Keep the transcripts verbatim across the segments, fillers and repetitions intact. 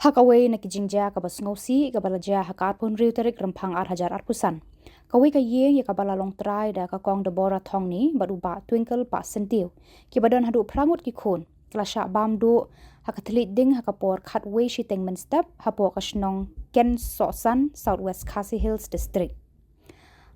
Ha kawei na ki jingjia kaba sngewsih kaba la jia ha ka arphew hynriew tarik Rymphang ar hajar arphew san, kawei ka ïing ïa kaba la long trai da ka Kong Deborah Thongni bad u Bah Twinkle Pasynthiew, kiba don haduh phra ngut ki khun, ki la shah bam duh ha ka thylliej ding ha ka por khatwei shiteng mynstep hapoh ka shnong Kensohsan, South West Khasi Hills District.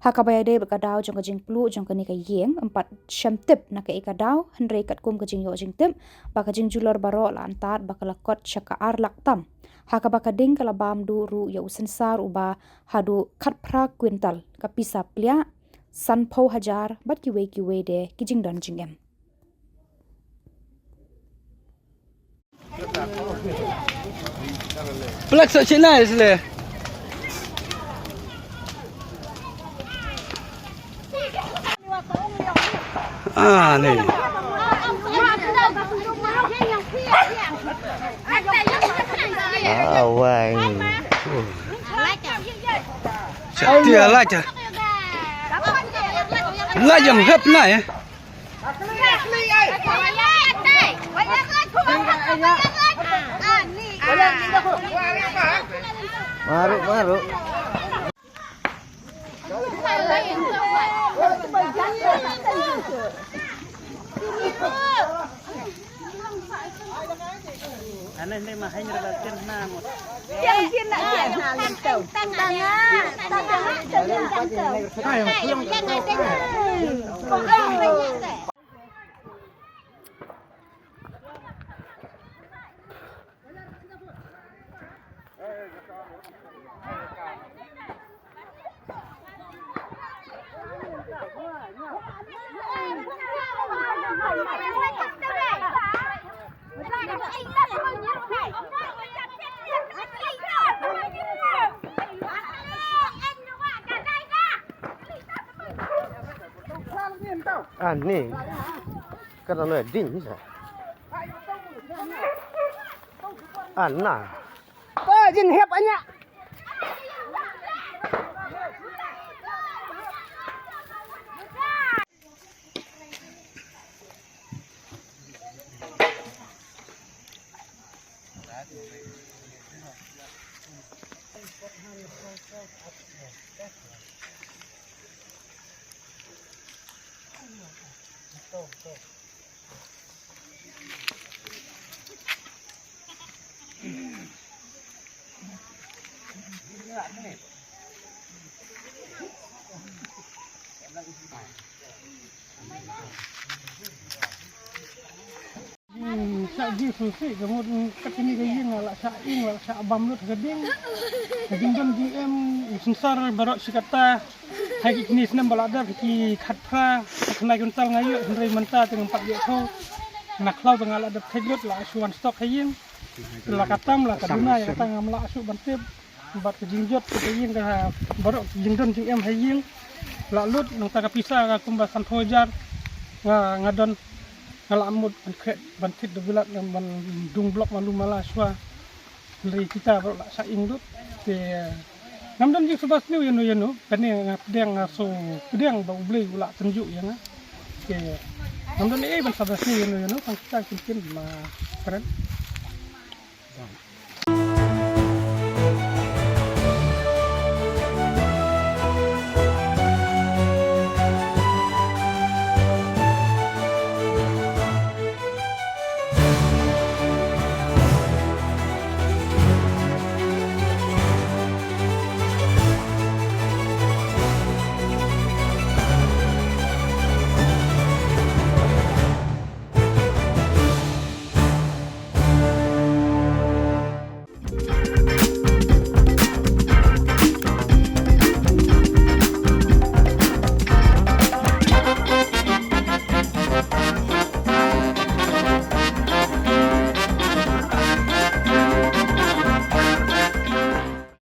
Ha kaba ïadei bad ka daw jong ka jingpluh jong kane ka ïing, ym pat shym tip na kaei ka daw, hynrei katkum ka jingïoh jingtip ba ka jingjulor baroh la antad ba ka la kot sha ka ar lak tam, ha kaba ka ding ka la bam duh ruh ïa u synsar uba haduh khatphra kwintal, ka pisa pliah sanphew hajar bad kiwei kiwei de ki jingdon jingem. Plak sa China isle. Ah, ni. Ah, wai. Sa tia la cha. La jam hep na ya. Maruk, maruk. Aneh ni mah hanya dapat kena mut. Ani. Ka dang ding sa. Ana. Jin hep anya. Sa ji susi ka mut kat kini ka ïing la sa ing la sa bam lut ka ding. Ka ding don ji em sensor barok sikata. Hai ki kini snem ba la dep ki khatphra ka khnai kuntal nga ïoh hynrei mynta te ngam pat ïoh tho. Na khlaw ba nga la dep thek lut la shu wan stok ha ïing. La katam la ka duna ïa kata ngam la shu ban tip. Bad ka jingjot ka ïing ka barok jingdon jingem ha ïing. La lut nangta ka pisa ka kumba sanphew hajar nga nga don nga la mut ban kret ban kit da bilat ban dung blok malu mala shwa. Hynrei kita baroh la shah ing lut. Te ngam don jingsngewbha sniew ïano ïano. Kane nga pdiang nga so pdiang ba U Blei u la tynjuh ïa nga. Te ngam don ei ban sngewbha sniew ïano ïano tang kita kin kin ma kren.